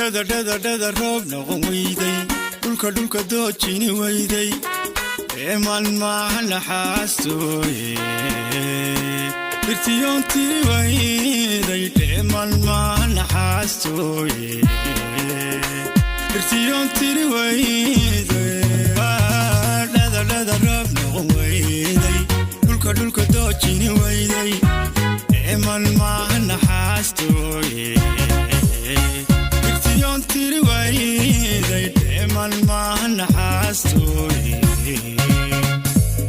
Dhada dhada dhada roob noqon weyday, dhulka dhulka doojini weyday, eeman maaha naxaastooye, dhirtiyoon tiri weyday, dheeman maaha naxaastooye, dhirtiyoon tiri weyday. Dhada dhada roob noqon weyday, dhulka dhulka doojini weyday, eeman maaha naxaastooye, dhirtiyoon tiri weyday, dheeman maaha naxaastooye,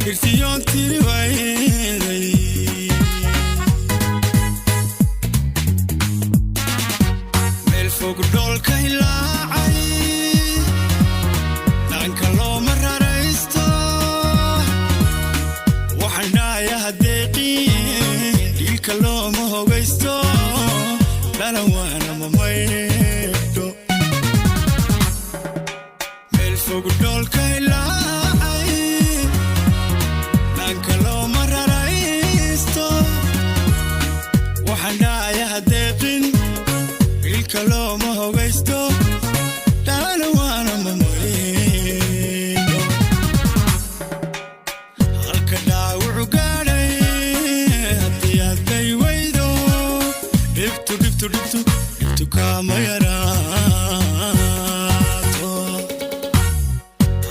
dhirtiyoon tiri weyday. Meel fog dhoolka hilaacay, dhaanka looma raraysto, waxaan dhaayaha deeqiin, dhiilka looma hogaysto, dhalan waana ma maydho. Meel fog dhoolka hilaacay, dhaanka looma raraysto, waxaan dhaayaha deeqin, dhiilka looma hogaysto, dhalan waana ma maydho. Halka dhaawacu gaadhay haddii aad day weydo, dhibtu dhibtu dhibtu dhibtu kaama yaraato.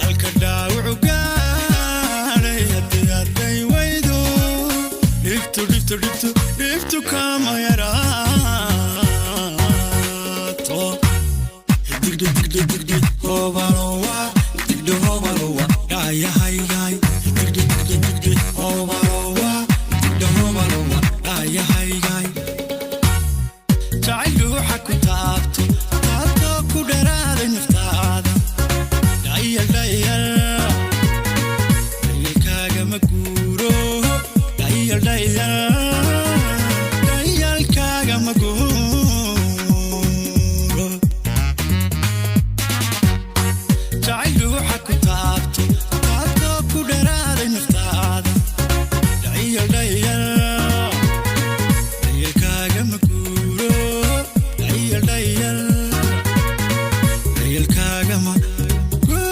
Halka dhaawacu gaadhay haddii aad day weydo, dhibtu dhibtu dhibtu dhibtu kaama yaraato. Digdhi digdhi digdhi hoobalowa, digdhi hoobalowa dhaayahaygay, digdhi digdhi digdhi hoobalowa, digdhi hoobalowa dhaayahaygay. Jacayl dhuuxa ku taabto, taabtoo ku dharaaday naftaada, dhayal dhayal dhayalkaagama guuro, dhayal dhayal dhayalkaagama guuro. Jacayl dhuuxa ku taabto, taabtoo ku dharaaday naftaada, dhayal dhayal dhayalkaagama guuro, dhayal dhayal dhayalkaagama guuro.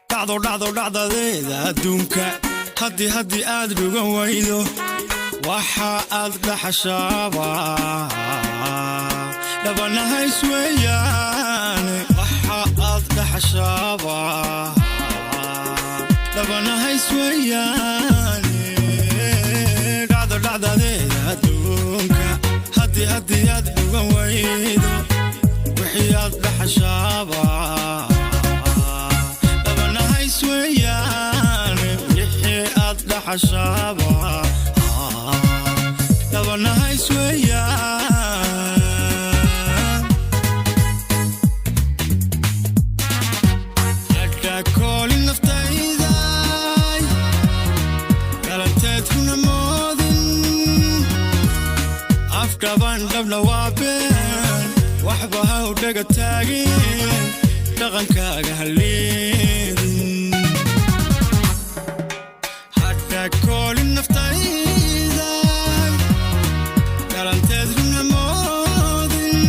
Dhacdo dhacdo dhacdadeeda adduunka, haddii aad dhugan weydo, waxa aad dhaxashaaba dhabanahays weeyaane, waxa aad dhaxashaaba dhabanahays weeyaane. Dhacdo dhacdadeeda adduunka, haddii aad dhugan weydo, wixii aad dhaxashaaba dhabanahays weeyaane, wixii aad dhaxashaaba dhabanahays weeyaan. Hadha koolin naftayday, galanteed kuna moodin, afdhaban dhabna waa been, waxba ha u dhaga taagin, dhaqankaaga haleedin. Hadha koolin naftayday, galanteed kuna moodin,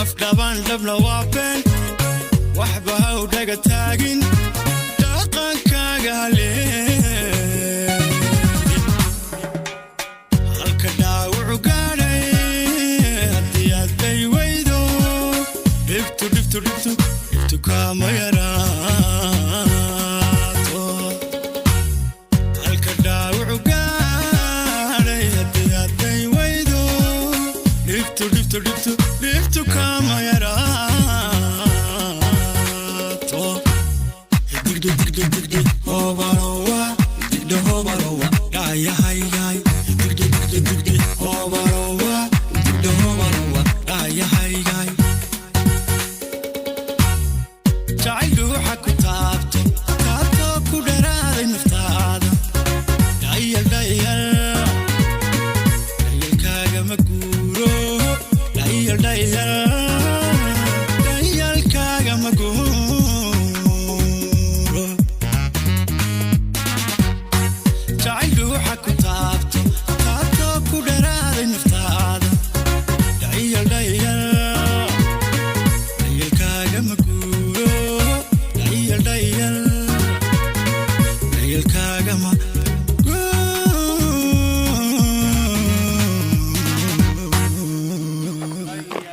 afdhaban dhabna waa been, waxba ha u dhaga taagin, dhaqankaaga haleedin. Halka dhaawacu gaadhay haddii aad day weydo, dhibtu dhibtu dhibtu dhibtu kaama yaraato. Halka dhaawacu gaadhay haddii aad day weydo, dhibtu dhibtu dhibtu dhibtu kaama yaraato. Digdhi digdhi digdhi hoobalowa, digdhi hoobalowa dhaayahaygay, digdhi digdhi digdhi hoobalowa, digdhi hoobalowa dhaayahay.